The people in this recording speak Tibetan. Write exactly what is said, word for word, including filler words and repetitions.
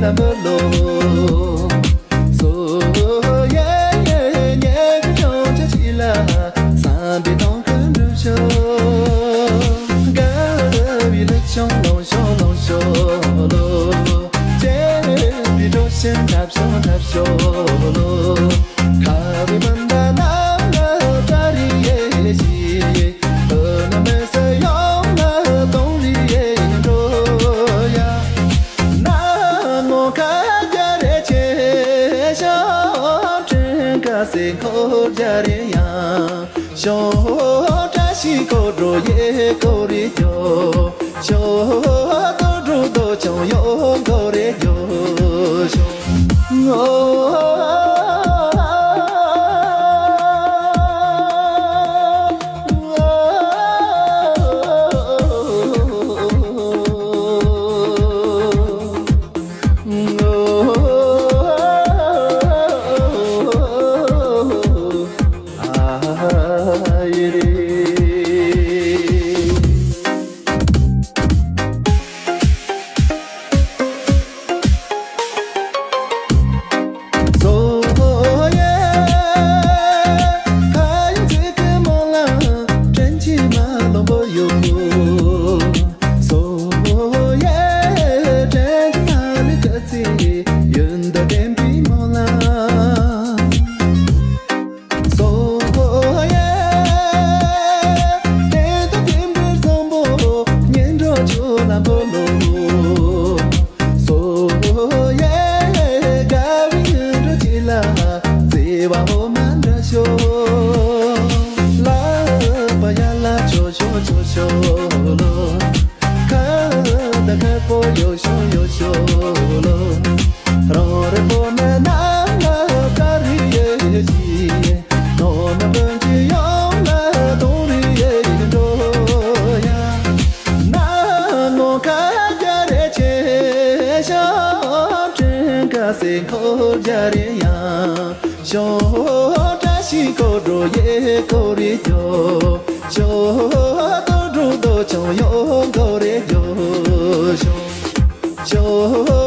ལམ་བུ་ལོ། སོ་ཡེ་ཡེ་ཉེ་གི་ཅོང་ཆ་ཅི་ལ་བསམ་པའི་ནང་གི་འགྲུབ་ཤོག་དགའ་བའི་ལུས་ཅོང་ལོངས་ཤོག་ལོངས་ཤོག་ལོ། བྱེད་པའི་གྲོ་བཞིན་འཁྲབ་ཤོག་འཁྲབ་ཤོག་ལོ། ཁ་བའི་མི་འདྲ་རྣམས་ལ་བཀྲ་རེ་ཡེ་ཤི་ཡེ། ཨ་ན་མེ་སི་ཡོང་ལ་གཏོང་རེ་ཡེ་འགྲོ་ཡ། ན་མོ་ཁ་རྒྱ་རེ་ཆེ་ཤོག་དྲན་ཁ་སེ་འཁོར་རྒྱ་རེ་ཡང་ཤོག་བཀྲ་ཤིས་འཁོར་འགྲོ་ཡེ་འཁོར་རེ་འགྲོ། ཞོ་ཏོ་འགྲོ་ཏོ་ཆང་ཡོ་གོ་རེ་ཡོ་ཞོ། ངོ་། སོ་ཡེ། དེ་དང་དེ་འདྲའི་བཟང་པོ་གཉེན་གྲོགས་ཆོས་ལ་འབོད་ལོ། སོ་ཡེ། དགའ་བའི་ཉིན་གྲོགས་གཅིག་ལ་བརྩེ་བ་འོ་མ་འདྲ་ཤོ། ལག་པ་ཡར་ལ་ཆོ་ཆོ་ཆོ་ཆོ་ལོ། ཁ་ད་ཁ་པོ་ཡོ་ཤོ་ཡོ་ཤོ་ལོ། རང་རེ་པོ་ནི་ནམ་ལ་ཀ་རི་ཡེ་ཞི། ནོ་ནི་བོན་གྱི་ཡོང་ལ་དོང་རི་ཡེ་འགྲོ་ཡ། ན་མོ་ཁ་རྒྱ་རེ་ཆེ་ཤོག་དྲན་ཁ་སེ་འཁོར་རྒྱ་རེ་ཡང་ཤོག་བཀྲ་ཤིས་འཁོར་འགྲོ་ཡེ་འཁོར་རེ་འགྲོ་ཤོག་ཏོ་འགྲོ་ཏོ་ཆང་ཡོ་འཁོར་རེ་འགྲོ་ཤོག་ཤོག